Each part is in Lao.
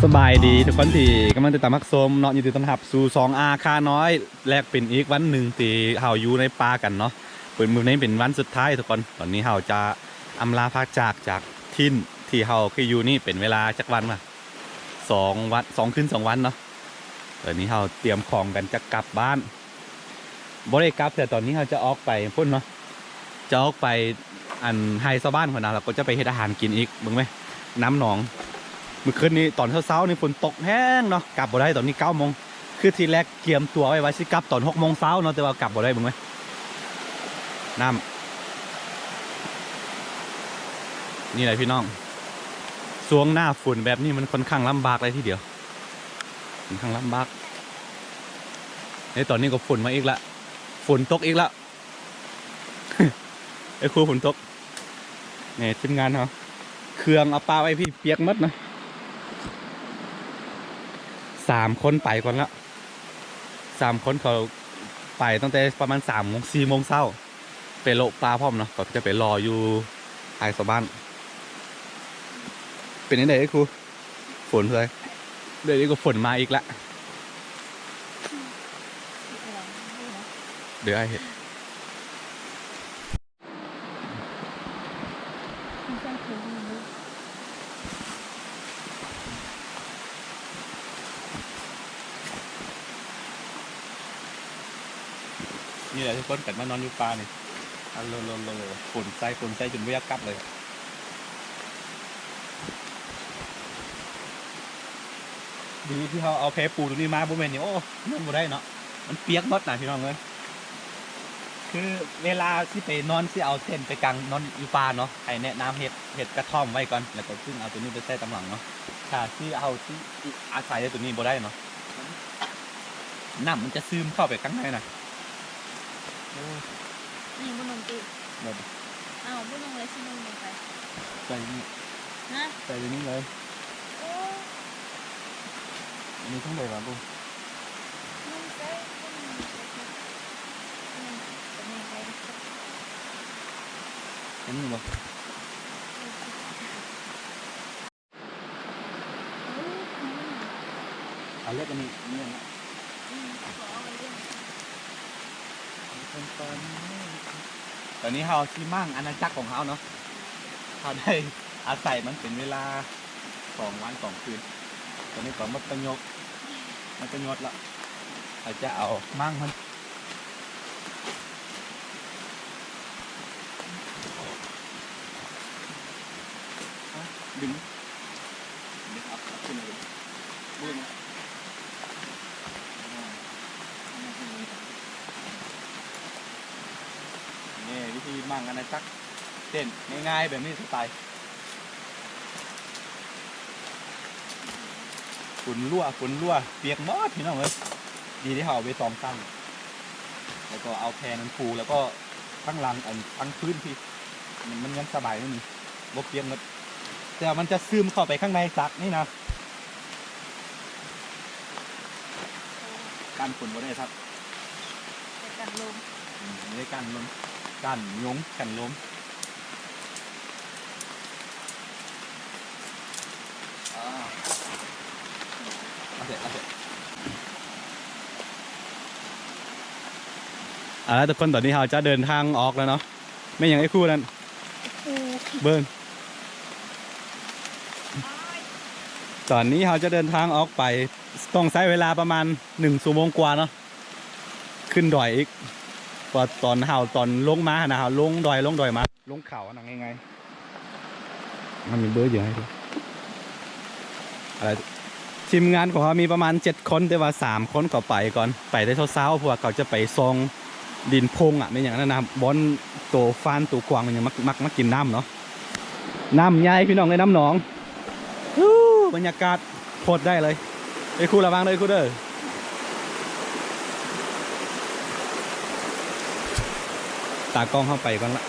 ສະບາຍດີທຸກຄົນທີ່ກຳລັງຕິດຕາມຮັບຊົມເນາະ, ຍິນດີຕ້ອນຮັບສູ່ຊ່ອງອາຄານ້ອຍ ແລະເປັນອີກວັນໜຶ່ງທີ່ເຮົາຢູ່ໃນປ່າກັນເນາະ. ເປັນມື້ນີ້ເປັນວັນສຸດທ້າຍທຸກຄົນ. ຕອນນີ້ເຮົາຈະອຳລາພາກຈາກ ຈາກຖິ່ນທີ່ເຮົາເຄີຍຢູ່ນີ້ເປັນເວລາຈັກວັນວະ? ສອງວັນ ສອງຄືນສອງວັນເນາະ. ຕອນນີ້ເຮົາຕຽມຂອງກັນຈະກັບບ້ານ. ບໍ່ໄດ້ກັບເທື່ອ, ຕອນນີ້ເຮົາຈະອອກໄປພຸ້ນເນາະ, ຈະອອກໄປອັນໄຮ່ຊາວບ້ານພຸ້ນນະ, ແລ້ວກໍຈະໄປເຮັດອາຫານກິນອີກ. ເບິ່ງແມ ນ້ຳໜອງ. ມື້ຄືນນີ້ຕອນເຊົ້າໆນີ້ຝົນຕົກແຮງເນາະ, ກັບບໍ່ໄດ້. ຕອນນີ້ເກົ້າໂມງ, ຄືທີແລກກຽມຕົວໄວ້ວ່າຊິກັບຕອນຫົກໂມງເຊົ້າເນາະ, ແຕ່ວ່າກັບບໍ່ໄດ້. ເບິ່ງແມ ນ້ຳ. ນີ້ແຫຼະພີ່ນ້ອງ, ຊ່ວງໜ້າຝົນແບບນີ້ມັນຂ້ອນຂ້າງລຳບາກເລີຍທີດຽວ, ຂ້ອນຂ້າງລຳບາກ. ເອີ ຕອນນີ້ກໍຝົນມາອີກລະ, ຝົນຕົກອີກລະ. ເອີ ຄູ ຝົນຕົກ. ນີ້ທີມງານເຮົາ, ເຄື່ອງເອົາປະໄວ້ພີ້ ປຽກໝົດນະ. ສາມຄົນໄປກ່ອນລະ, ສາມຄົນເຂົາໄປຕັ້ງແຕ່ປະມານສາມໂມງ ສີ່ໂມງເຊົ້າ, ໄປເລາະປ່າພ້ອມເນາະ, ກໍຈະໄປລໍຢູ່ໄຮ່ຊາວບ້ານ. ເປັນຈັ່ງໃດເອີຍຄູ? ຝົນເລີຍ, ດຽວນີ້ກໍຝົນມາອີກລະ. ດຽວອ້າຍເຮັດ. ນີ້ແຫຼະທຸກຄົນ, ກັນມານອນຢູ່ປ່ານີ້ ອາໂລໂລໂລ ຝົນໃສ່ ຝົນໃສ່ຈົນບໍ່ຢາກກັບເລີຍ. ດີທີ່ເຮົາເອົາແພປູຕົວນີ້ມາ, ບໍ່ແມ່ນນີ້ ໂອ້ ລົງບໍ່ໄດ້ເນາະ, ມັນປຽກໝົດນະພີ່ນ້ອງເອີຍ. ຄືເວລາຊິໄປນອນ ຊິເອົາເຕັນໄປກາງນອນຢູ່ປ່າເນາະ, ໃຫ້ແນະນຳເຮັດ ເຮັດກະທ່ອມໄວ້ກ່ອນ ແລ້ວກໍຈຶ່ງເອົາຕົວນີ້ໄປໃສ່ຕາມຫຼັງເນາະ. ຖ້າຊິເອົາ ຊິອາໄສຕົວນີ້ບໍ່ໄດ້ເນາະ, ນ້ຳມັນຈະຊຶມເຂົ້າໄປຂ້າງໃນນະ. ໂອ້ ນີ້ບໍ່ນຸ່ງຕິ? ບໍ່. ອ້າວ ບໍ່ນຸ່ງແລ້ວຊິນຸ່ງຫຍັງໄປ? ໃສ່ນີ້. ຮະ? ໃສ່ຕົວນີ້ເລີຍ. ໂອ້ ອັນນີ້ທາງໃດວະ? ບໍ່ ນຸ່ງໃສ່ ຕົວນີ້ບໍ່? ເອົາເລັກອັນນີ້ ນີ້ນະ. ຕອນນີ້ເຮົາຊິມ້າງອານາຈັກຂອງເຮົາເນາະ, ເຮົາໄດ້ອາໄສມັນເປັນເວລາສອງວັນສອງຄືນ. ຕອນນີ້ກໍໝົດປະໂຫຍດ ໝົດປະໂຫຍດລະ, ເຮົາຈະເອົາມ້າງມັນ. ດຶງ ດຶງເອົາຂຶ້ນມາເລີຍ. ນີ້ວິທີມ້າງອານາຈັກ, ເຕັ້ນງ່າຍໆແບບນີ້ ສະໄຕ. ຝົນຮົ່ວ ຝົນຮົ່ວ ປຽກໝົດພີ່ນ້ອງເອີຍ. ດີທີ່ເຮົາເອົາເບຕອງຕັ້ງ ແລ້ວກໍເອົາແຜ່ນນັ້ນປູ ແລ້ວກໍທາງຫຼັງ ອັນທາງພື້ນທີ່ ມັນ ມັນຍັງສະບາຍຢູ່ນີ້ ບໍ່ປຽກໝົດ, ແຕ່ວ່າມັນຈະຊຶມເຂົ້າໄປຂ້າງໃນສັກນີ້ນະ. ກັນຝົນບໍ່ໄດ້ຄັບ ແຕ່ກັນລົມ. ອືມ ບໍ່ໄດ້ກັນລົມ ກັນຍຸງ ກັນລົມ. ເອົາລະທຸກຄົນ, ຕອນນີ້ເຮົາຈະເດີນທາງອອກແລ້ວເນາະ. ແມ່ນຫຍັງໄອ້ຄູ່ນັ້ນ? ເບິ່ງ ຕອນນີ້ເຮົາຈະເດີນທາງອອກໄປ ຕ້ອງໃຊ້ເວລາປະມານໜຶ່ງຊົ່ວໂມງກວ່າເນາະ. ຂຶ້ນດອຍອີກ ເພາະວ່າຕອນເຮົາ ຕອນລົງມາຫັ້ນນະ ເຮົາລົງດອຍ ລົງດອຍມາ ລົງເຂົາຫັ້ນນະ ງ່າຍໆ. ມັນມີເບີຢູ່ໃຫ້ ອະໄລ ທີມງານຂອງເຮົາມີປະມານເຈັດຄົນ ແຕ່ວ່າສາມຄົນເຂົາໄປກ່ອນ ໄປແຕ່ເຊົ້າໆ ເພາະວ່າເຂົາຈະໄປສ່ອງດິນໂພງອະ ແມ່ນຫຍັງນັ້ນນະ ບ່ອນໂຕຟານໂຕກວາງມັນຍັງມັກ ມັກມາກິນນ້ຳເນາະ. ນ້ຳໃຫຍ່ພີ່ນ້ອງເອີຍ ນ້ຳໜອງ. ອູ້ ບັນຍາກາດໂຄດໄດ້ເລີຍ. ເອີຍ ຄູ ລະວັງເດີ ຄູ ເດີ. ຕາກ້ອງເຮົາໄປກ່ອນລະ.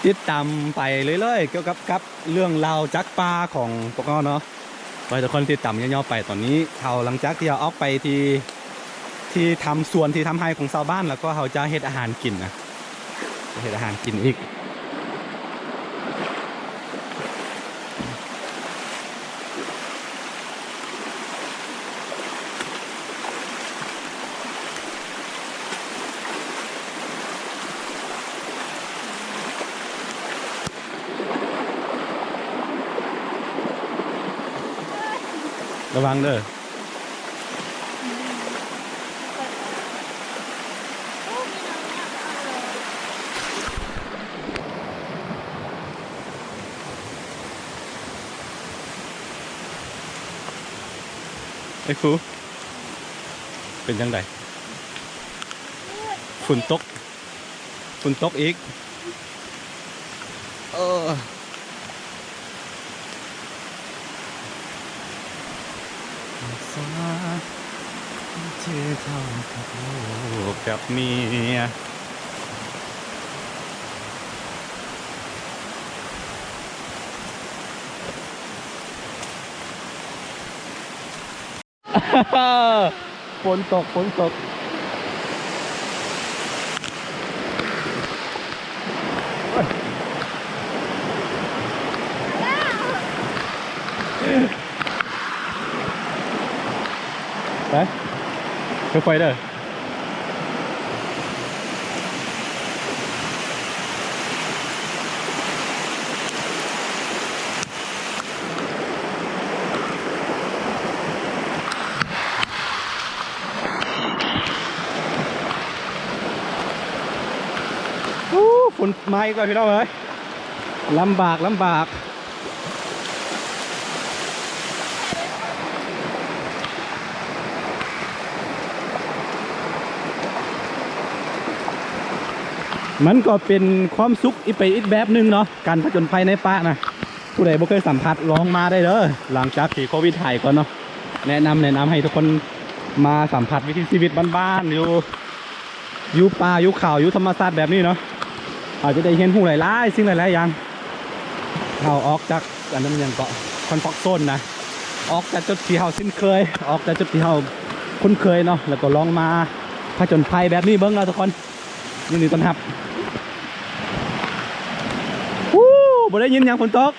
ຕິດຕາມໄປເລື້ອຍໆ ກ່ຽວກັບ ກັບເລື່ອງລາວຈັກປ່າຂອງພວກເຮົາເນາະ. ໃຫ້ທຸກຄົນຕິດຕາມຍາວໆໄປ. ຕອນນີ້ເຮົາ ຫຼັງຈາກທີ່ເຮົາອອກໄປທີ່ ທີ່ທຳສວນ ທີ່ທຳໄຮ່ຂອງຊາວບ້ານ ແລ້ວກໍເຮົາຈະເຮັດອາຫານກິນນະ ຈະເຮັດອາຫານກິນອີກ. ລະວັງເດີ. ເອີຍຄູ ເປັນຈັ່ງໃດ? ຝົນຕົກ ຝົນຕົກອີກ. ເອີ ສາ ເທເທົ່າກັບລູກກັບເມຍ. ຝົນຕົກ ຝົນຕົກ. ໄປ ຄ່ອຍໆເດີ. ອູ້ ຝົນມາອີກແລ້ວພີ່ນ້ອງເອີຍ ລຳບາກ ລຳບາກ. ມັນກໍເປັນຄວາມສຸກອີກໄປອີກແບບໜຶ່ງເນາະ ການຜະຈົນໄພໃນປ່ານະ. ຜູ້ໃດບໍ່ເຄີຍສຳຜັດ ລອງມາໄດ້ເດີ ຫຼັງຈາກທີ່ໂຄວິດຫາຍກ່ອນເນາະ. ແນະນຳ ແນະນຳໃຫ້ທຸກຄົນມາສຳຜັດວິຖີຊີວິດບ້ານໆ ຢູ່ ຢູ່ປ່າ ຢູ່ເຂົາ ຢູ່ທຳມະຊາດແບບນີ້ເນາະ. ເຮົາຈະໄດ້ຮຽນຮູ້ຫຼາຍໆສິ່ງຫຼາຍໆຢ່າງ. ເຮົາອອກຈາກ ອັນນັ້ນຫຍັງເກາະ ຄອມຟອດໂຊນນະ ອອກຈາກຈຸດທີ່ເຮົາຊິນເຄີຍ ອອກຈາກຈຸດທີ່ເຮົາຄຸ້ນເຄີຍເນາະ ແລ້ວກໍລອງມາຜະຈົນໄພແບບນີ້ເບິ່ງເນາະທຸກຄົນ. ຍິນດີຕ້ອນຮັບ. ອູ້ ບໍ່ໄດ້ຍິນຫຍັງ ຝົນຕົກ.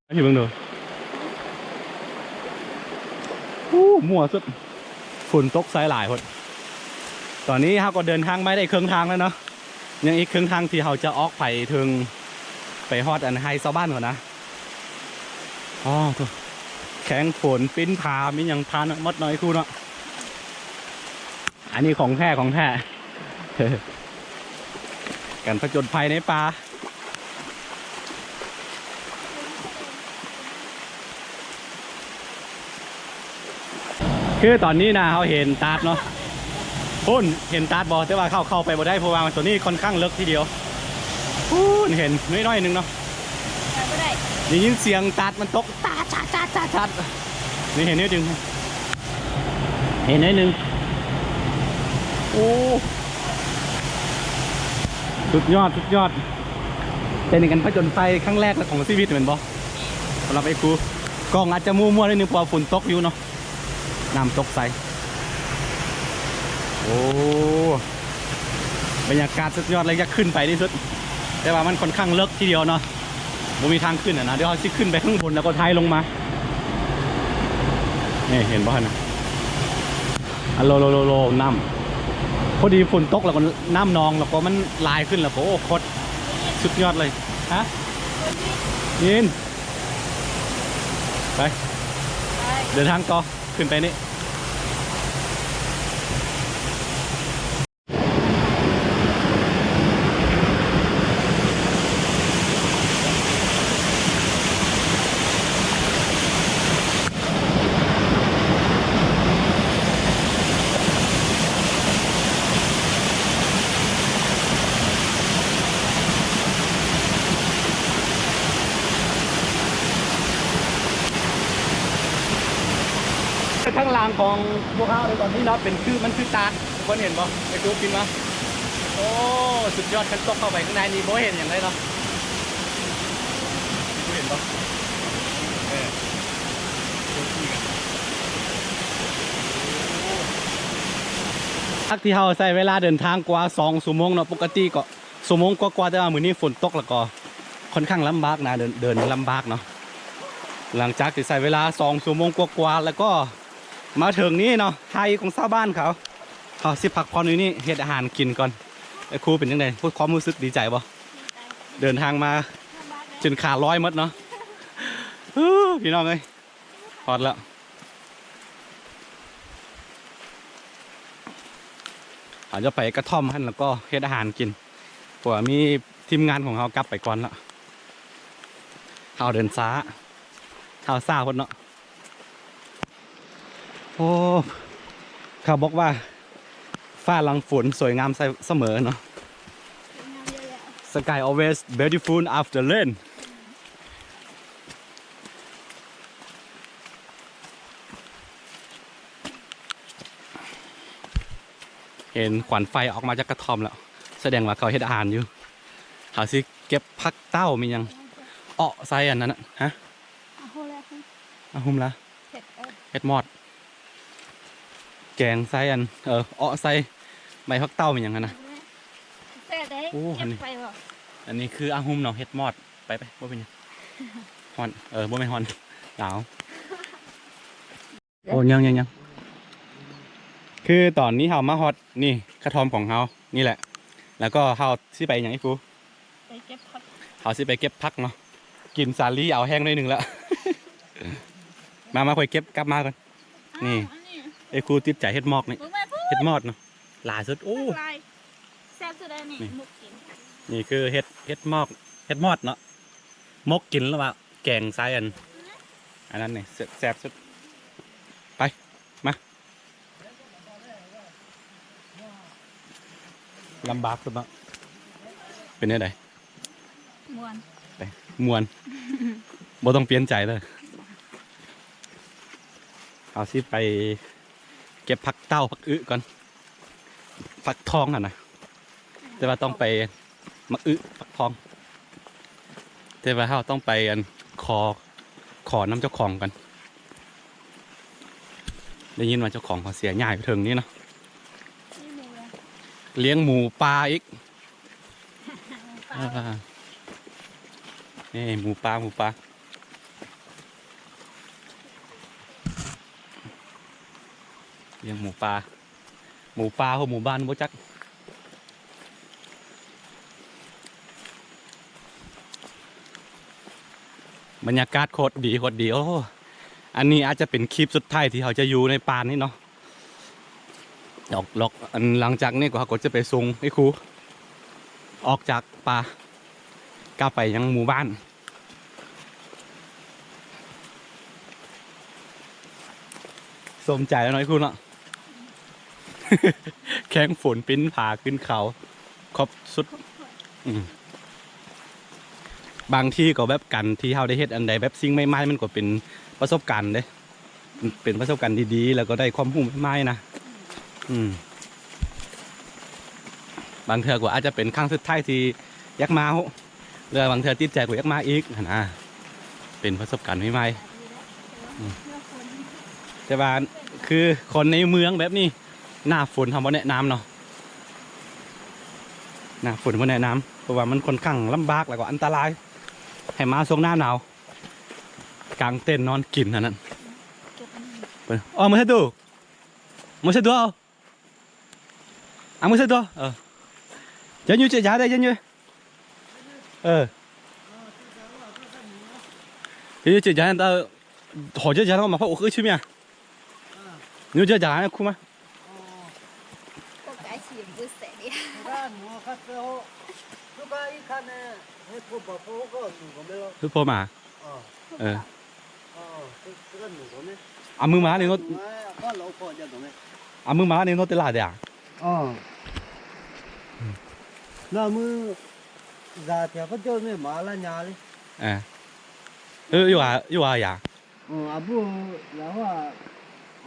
ໃຫ້ເບິ່ງດູ. ໂອ້ ມົ້ວສຸດ. ຝົນຕົກໃສ່ຫຼາຍໂພດ. ຕອນນີ້ເຮົາກໍເດີນທາງມາໄດ້ເຄິ່ງທາງແລ້ວເນາະ. ຍັງອີກເຄິ່ງທາງທີ່ເຮົາຈະອອກໄປເຖິງ ໄປຮອດອັນໄຮ່ຊາວບ້ານພຸ້ນນະ. ອໍ ໂທ້ ແຂ້ງຝົນ ປິ່ນຜາ ມີຫຍັງຜ່ານໝົດເນາະ ໄອ້ຄູເນາະ. ອັນນີ້ຂອງແທ້ ຂອງແທ້ ການຜະຈົນໄພໃນປ່າ. ຄືຕອນນີ້ນະ ເຮົາເຫັນຕາດເນາະ ພຸ້ນ ເຫັນຕາດບໍ່? ແຕ່ວ່າເຂົ້າ ເຂົ້າໄປບໍ່ໄດ້ ເພາະວ່າຕົວນີ້ຄ່ອນຂ້າງເລິກທີດຽວ. ພຸ້ນ ເຫັນໜ້ອຍໆໜຶ່ງເນາະ. ໄປບໍ່ໄດ້ ໄດ້ຍິນສຽງຕາດມັນຕົກ ຕາດ ຕາດ ຕາດ ຕາດ. ນີ້ເຫັນນິດໜຶ່ງ ເຫັນໜ້ອຍໜຶ່ງ. ໂອ້ ສຸດຍອດ ສຸດຍອດ. ເປັນການຜະຈົນໄພຄັ້ງແລກຂອງຊີວິດແມ່ນບໍ່? ສຳລັບໄອ້ຄູ ກ້ອງອາດຈະມົວໆໜ້ອຍໜຶ່ງ ເພາະວ່າຝົນຕົກຢູ່ເນາະ. ນ້ຳຕົກໃສ. ໂອ້ ບັນຍາກາດສຸດຍອດເລີຍ ຢາກຂຶ້ນໄປທີ່ສຸດ ແຕ່ວ່າມັນຄ່ອນຂ້າງເລິກທີດຽວເນາະ ບໍ່ມີທາງຂຶ້ນຫັ້ນນະ. ດຽວເຮົາຊິຂຶ້ນໄປຂ້າງບົນ ແລ້ວກໍຖ່າຍລົງມາ. ນີ້ເຫັນບໍ່ຫັ້ນນະ? ອາໂລໂລໂລໂລ ນ້ຳ ພໍດີຝົນຕົກ ແລ້ວກໍນ້ຳນອງ ແລ້ວກໍມັນຫຼາຍຂຶ້ນ ແລ້ວກໍ ໂອ້ ໂຄດສຸດຍອດເລີຍ. ຮະ? ຍິນ ໄປ ໄປ ເດີນທາງຕໍ່ ຂຶ້ນໄປນີ້. ຂ້າງຫຼັງຂອງພວກເຮົາໃນຕອນນີ້ເນາະ ເປັນຄື ມັນຄືຕາດ ທຸກຄົນເຫັນບໍ່? ໄອ້ຕູ້ປິ່ນມາ ໂອ້ ສຸດຍອດ ຄັນຕົກເຂົ້າໄປຂ້າງໃນນີ້ບໍ່ເຫັນຫຍັງເລີຍເນາະ ເຫັນບໍ່? ເອີ ຈາກທີ່ເຮົາໃຊ້ເວລາເດີນທາງກວ່າສອງຊົ່ວໂມງເນາະ ປົກກະຕິກໍຊົ່ວໂມງກວ່າໆ ແຕ່ວ່າມື້ນີ້ຝົນຕົກ ແລ້ວກໍຄ່ອນຂ້າງລຳບາກນະ ເດີນ ເດີນລຳບາກເນາະ ຫຼັງຈາກທີ່ໃຊ້ເວລາສອງຊົ່ວໂມງກວ່າໆ ແລ້ວກໍມາເຖິງນີ້ເນາະ ໄຮ່ຂອງຊາວບ້ານເຂົາ ເຮົາຊິພັກຜ່ອນຢູ່ນີ້ ເຮັດອາຫານກິນກ່ອນ. ໄອ້ຄູເປັນຈັ່ງໃດ? ຄວາມຮູ້ສຶກດີໃຈບໍ່? ເດີນທາງມາຈົນຂາລອຍໝົດເນາະ ເອີ ພີ່ນ້ອງເອີຍ ຮອດແລ້ວ ເຮົາຈະໄປກະທ່ອມຫັ້ນ ແລ້ວກໍເຮັດອາຫານກິນ ເພາະວ່າມີທີມງານຂອງເຮົາກັບໄປກ່ອນແລ້ວ ເຮົາເດີນຊ້າ ເຮົາຊ້າໂພດເນາະ. ໂອ້ ເຂົາບອກວ່າຟ້າຫຼັງຝົນສວຍງາມສະເໝີເນາະ Sky always beautiful after rain. ເຫັນຄວັນໄຟອອກມາຈາກກະທ່ອມແລ້ວ ສະແດງວ່າເຂົາເຮັດອາຫານຢູ່. ເຮົາຊິເກັບຜັກເຕົ້າ ມີຫຍັງ ເອາະໃສ່ອັນນັ້ນນະ ຮະ ອາຫຸມລະ ເຫັດ ເອີ ເຫັດມອດ ແກງໃສ່ອັນ ເອີ ເອາະໃສ່ໃບຜັກເຕົ້າ ມີຫຍັງຫັ້ນນະ ແຊບເດ້. ໂອ້ ອັນນີ້ ອັນນີ້ຄືອາຫຸມເນາະ ເຫັດມອດ ໄປໆ ບໍ່ເປັນຫຍັງ ຮ້ອນ ເອີ ບໍ່ແມ່ນຮ້ອນ ໜາວ. ໂອ້ ຍັງໆໆ ຄືຕອນນີ້ເຮົາມາຮອດນີ້ ກະທ່ອມຂອງເຮົານີ້ແຫຼະ ແລ້ວກໍເຮົາຊິໄປຫຍັງອີກຄູ? ໄປເກັບຜັກ ເຮົາຊິໄປເກັບຜັກເນາະ ກິນສາລີເອົາແຮງໜ້ອຍໜຶ່ງແລ້ວ ມາ ມາ ຂ້ອຍເກັບກັບມາກ່ອນ. ນີ້ ອ້າວ ອັນນີ້ ເອີ ຄູຕິດໃຈເຫັດມອກນີ້ ເບິ່ງແມ່ພຸ້ນ ເຫັດມອດເນາະ ຫຼາຍສຸດ. ໂອ້ ຫຼາຍ ແຊບສຸດແລ້ວນີ້ ນີ້ ໝົກກິນ ນີ້ຄືເຫັດ ເຫັດມອກ ເຫັດມອດເນາະ ໝົກກິນ ຫຼືວ່າແກງໃສ່ອັນ ອັນນັ້ນນີ້ ແຊບ ແຊບສຸດ. ໄປ ມາ ລຳບາກສຸດເນາະ ເປັນແນວໃດ? ມ່ວນ ໄປ ມ່ວນ ບໍ່ຕ້ອງປ່ຽນໃຈເດີ. ເຮົາຊິໄປເກັບຜັກເຕົ້າ ຜັກອຶກ່ອນ ຝັກທອງຫັ້ນນະ ແຕ່ວ່າຕ້ອງໄປ ໝາກອຶ ຝັກທອງ ແຕ່ວ່າເຮົາຕ້ອງໄປ ອັນ ຂໍ ຂໍນຳເຈົ້າຂອງກ່ອນ. ໄດ້ຍິນວ່າເຈົ້າຂອງເຂົາເສຍຍ້າຍໄປເຖິງນີ້ເນາະ ລ້ຽງໝູປ່າອີກ. ອ່າ ນີ້ໝູປ່າ ໝູປ່າ ລ້ຽງໝູປ່າ ໝູປ່າ ຫຼື ໝູບ້ານບໍ່ຈັກ. ບັນຍາກາດໂຄດດີ ໂຄດດີ. ໂອ້ ອັນນີ້ອາດຈະເປັນຄລິບສຸດທ້າຍທີ່ເຮົາຈະຢູ່ໃນປ່ານີ້ເນາະ. ອອກ ລັອກ ອັນ ຫຼັງຈາກນີ້ກໍ ເຮົາກໍຈະໄປສົ່ງໄອ້ຄູ ອອກຈາກປ່າ ກັບໄປຍັງໝູ່ບ້ານ. ສົມໃຈແລ້ວເນາະ ໄອ້ຄູເນາະ. ແຂ່ງຝົນ ປີນຜາ ຂຶ້ນເຂົາ ຄອບສຸດ. ອືມ ບາງທີກໍແບບ ການທີ່ເຮົາໄດ້ເຮັດອັນໃດແບບສິ່ງໃໝ່ໆ ມັນກໍເປັນປະສົບການເດ້. ເປັນປະສົບການດີໆ ແລ້ວກໍໄດ້ຄວາມຮູ້ໃໝ່ໆ ນະ. ອືມ ບາງເທື່ອກໍອາດຈະເປັນຄັ້ງສຸດທ້າຍທີ່ຢາກມາ ຫຼືວ່າບາງເທື່ອຕິດໃຈກໍຢາກມາອີກຫັ້ນນະ. ເປັນປະສົບການໃໝ່ໆ. ອືມ ແຕ່ວ່າຄືຄົນໃນເມືອງແບບນີ້ ໜ້າຝົນເຮົາບໍ່ແນະນຳເນາະ. ໜ້າຝົນບໍ່ແນະນຳ ເພາະວ່າມັນຂ້ອນຂ້າງລຳບາກ ແລ້ວກໍອັນຕະລາຍ. ໃຫ້ມາຊ່ວງໜ້າໜາວ ກາງເຕັນນອນກິນຫັ້ນນະ. ເອີ ອອກມາໃສ່ຕູ້ ມາໃສ່ຕູ້ ເອົາ ເອົາມາໃສ່ຕູ້. ເອີ ຈະຢູ່ເຈຍາໄດ້ ຈະຢູ່ ເອີ ຈະຢູ່ເຈຍາໄດ້. ເອີ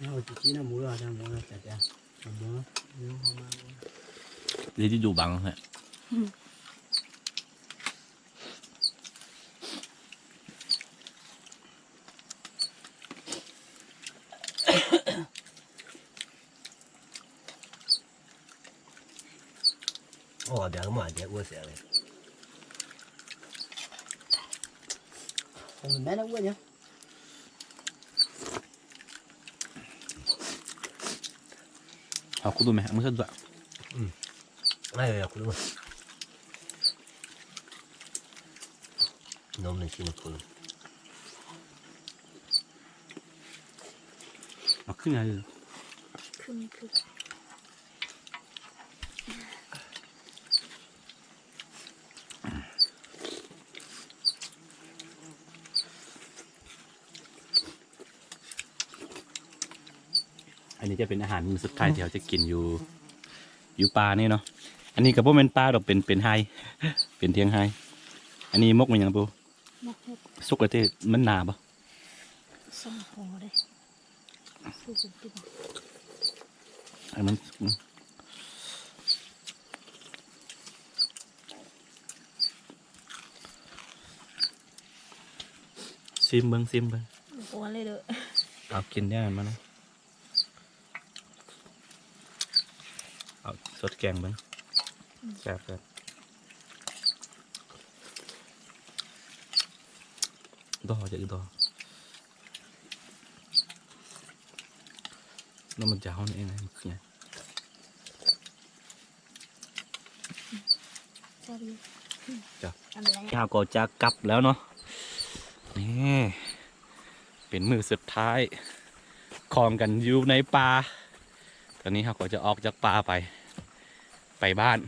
ເຮົາຊິກິນນ້ຳໝູລະ ນ້ຳໝູລະ ຈັດ ນ້ຳໝູ ເຮົາມາ ເລີຍຊິດູບັງແທ້. ໂອ້ ດຽວມາ ດຽວອ້ວນແຊວເລີຍ. Alo, kudu me, ang sa dua. Hmm. Ay, ay, kudu. Nom ni sini kudu. Aku ni aja. Kumi kudu. ອັນນີ້ຈະເປັນອາຫານມື້ສຸດທ້າຍທີ່ເຮົາຈະກິນຢູ່ ຢູ່ປ່ານີ້ເນາະ. ອັນນີ້ກໍບໍ່ແມ່ນປ່າດອກ ເປັນ ເປັນໄຮ່ ເປັນທຽງໄຮ່. ອັນນີ້ໝົກແມ່ນຫຍັງປູ? ໝົກເຫັດ. ສຸກແລ້ວຕິ? ມັນໜາບໍ່? ສອງຫົວເດ້. ໃຫ້ມັນ ຊີມເບິ່ງ ຊີມເບິ່ງ. ບໍ່ເອົາເລີຍເດີ້. ເອົາກິນແນວນັ້ນມານະ. ເອົາສົດແກງເບິ່ງ. ອືມ ແຊບໆ. ດອກ ຈະອີດອກ. ນ້ຳມັນຈະເຮົານີ້ເອງນະ ມັນຄືຫຍັງ? ຈ້າ ເຮົາກໍຈະກັບແລ້ວເນາະ. ນີ້ເປັນມື້ສຸດທ້າຍຂອງກັນຢູ່ໃນປ່າ. ຕອນນີ້ເຮົາກໍຈະອອກຈາກປ່າໄປ ໄປບ້ານ.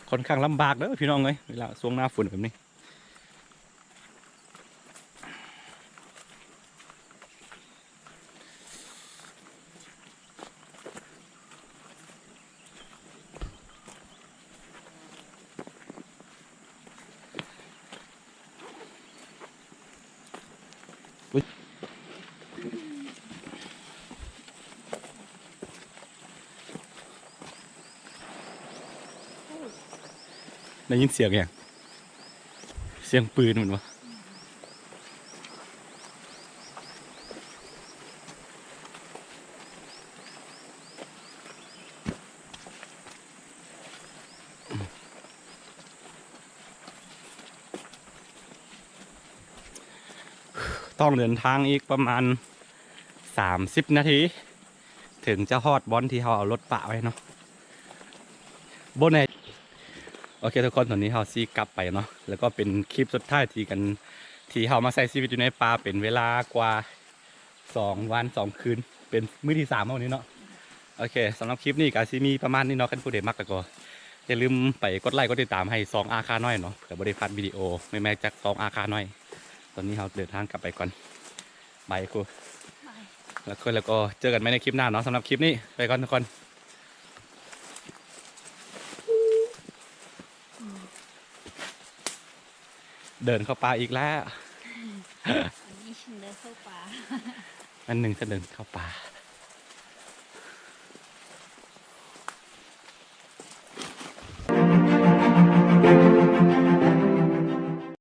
ຄ່ອນຂ້າງລຳບາກເດີ້ພີ່ນ້ອງເອີຍ ເວລາຊ່ວງໜ້າຝົນແບບນີ້. ໄດ້ຍິນສຽງຫຍັງ? ສຽງປືນແມ່ນບໍ່? ຕ້ອງເດີນທາງອີກປະມານສາມສິບນາທີ ເຖິງຈະຮອດບ່ອນທີ່ເຮົາເອົາລົດປະໄວ້ເນາະ. ບໍ່ແນ່ ໂອເຄທຸກຄົນ ຕອນນີ້ເຮົາຊິກັບໄປເນາະ ແລ້ວກໍເປັນຄລິບສຸດທ້າຍທີ່ກັນ ທີ່ເຮົາມາໃຊ້ຊີວິດຢູ່ໃນປ່າເປັນເວລາກວ່າ ສອງວັນສອງຄືນ ເປັນມື້ທີສາມເຮົານີ້ເນາະ. ໂອເຄ ສຳລັບຄລິບນີ້ກໍຊິມີປະມານນີ້ເນາະ. ຄັນຜູ້ໃດມັກແລ້ວກໍຢ່າລືມໄປກົດໄລ້ກົດຕິດຕາມໃຫ້ຊ່ອງອາຄານ້ອຍເນາະ ເພື່ອບໍ່ໄດ້ພາດວິດີໂອໃໝ່ໆຈາກຊ່ອງອາຄານ້ອຍ. ຕອນນີ້ເຮົາເດີນທາງກັບໄປກ່ອນ. ບາຍຄູ. ບາຍ. ແລ້ວກໍ ແລ້ວກໍເຈີກັນໃໝ່ໃນຄລິບໜ້າເນາະ. ສຳລັບຄລິບນີ້ໄປກ່ອນທຸກຄົນ. ເດີນເຂົ້າປ່າອີກແລ້ວ. ອັນນີ້ເດີນເຂົ້າປ່າ ອັນໜຶ່ງຈະເດີນເຂົ້າປ່າ.